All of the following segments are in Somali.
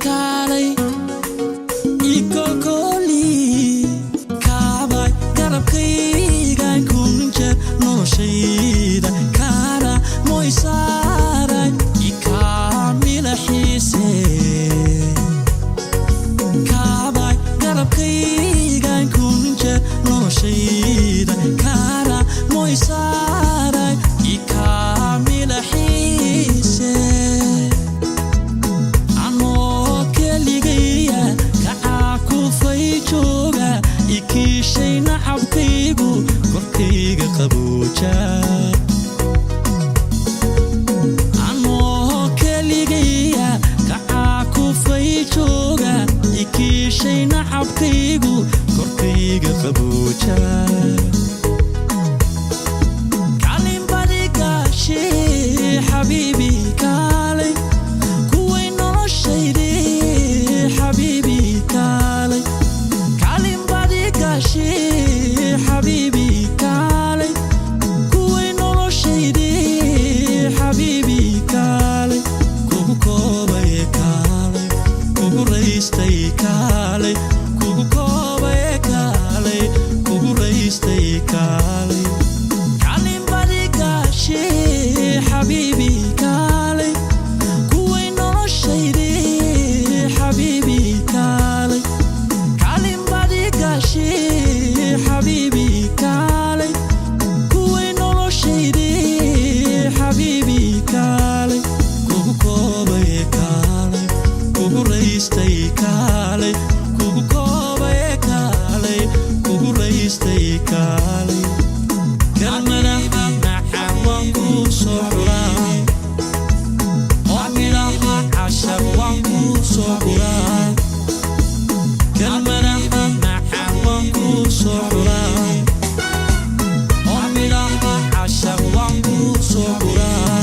Kaalay ikolkoli, kaabay garabkaygan kunjeer noloshayda kaara moysaaray ikaamila xiise. Kaabay garabkaygan kunjeer noloshayda kaara moysaaray ikaamila xiise. Anoo keligaya kacaa kufay jooga, ikiishay nacabkaygu korkayga qabooja. Anoo keligaya kacaa kufay jooga, ikiishay nacabkaygu korkayga qabooja. Kalinbadigaashe xabiibi kaalay, kuway noloshayde xabiibi kaalay. Kalinbadigaashe xabiibi kaalay, kuway noloshayde xabiibi kaalay. Kugu koobay kaalay, kugu raystay kaalay, kugu koobay kaalay, kugu raystay kaalay. Kalinbadigaashe xabiibi kaalay, kuway noloshayde xabiibi kaalay. Kalinbadigaashe xabiibi kaalay, kuway noloshayde xabiibi kaalay. Kugu koobay kaalay, kugu raystay kaalay, kugu koobay kaalay, kugu raystay kaalay. Kelmadaha macaan waan kuu soo xuraa, oo midhaha cashar waan kuu soo guraa. Kelmadaha macaan waan kuu soo xuraa, oo midhaha cashar waan kuu soo guraa.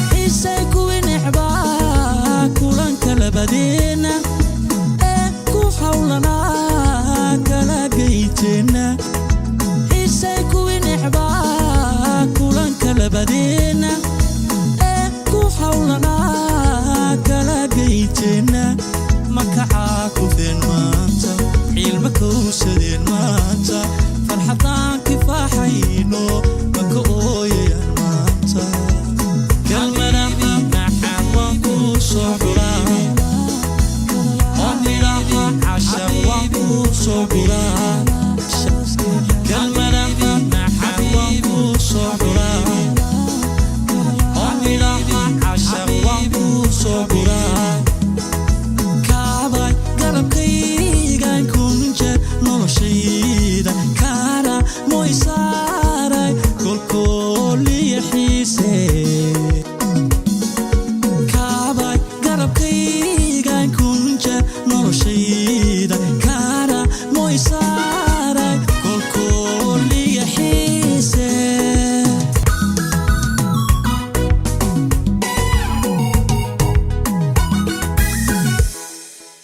Xiisay kuwii necbaa kulanka labadeena.